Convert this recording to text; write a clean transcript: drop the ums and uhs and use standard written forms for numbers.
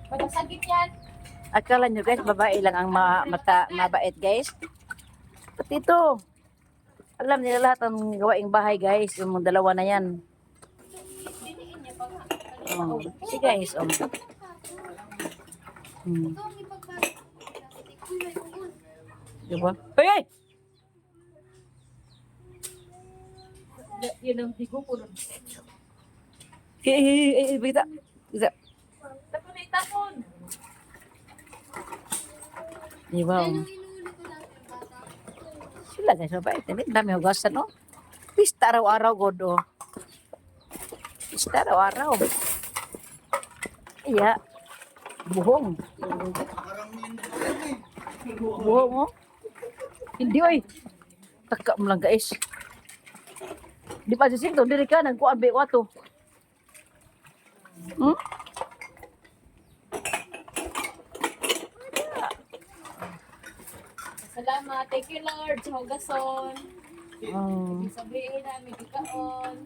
Matasagit yan. Akala nyo, guys, babae lang ang mata, mabait, guys. Pati ito. Alam nila lahat ang gawaing bahay, guys. Yung mga dalawa na yan. Diniin niya pa nga. Oh. Si guys, oh. Ito ang ipagbalot ko ng plastic. Uy, may ungol. Diba? Ay, ay! Yun ang higo ko nun. Eh, eh, eh, eh, kita. Kita. Tapon na itapon. Diba? Ayun Oh. ang inuuli ko lang yung bata. Sila, guys, mabait. Ang dami hugasan, oh. Pista araw-araw, god, oh. Pista araw-araw. Iya. Buhong. Buhong, oh. Hindi, oy. Taka mo lang, guys. Di pa sising to, dili ka, nagkuan ba yung ato? Salamat. Thank you, Lord, sa hugason. Oh. Sabihin namin, ikaon.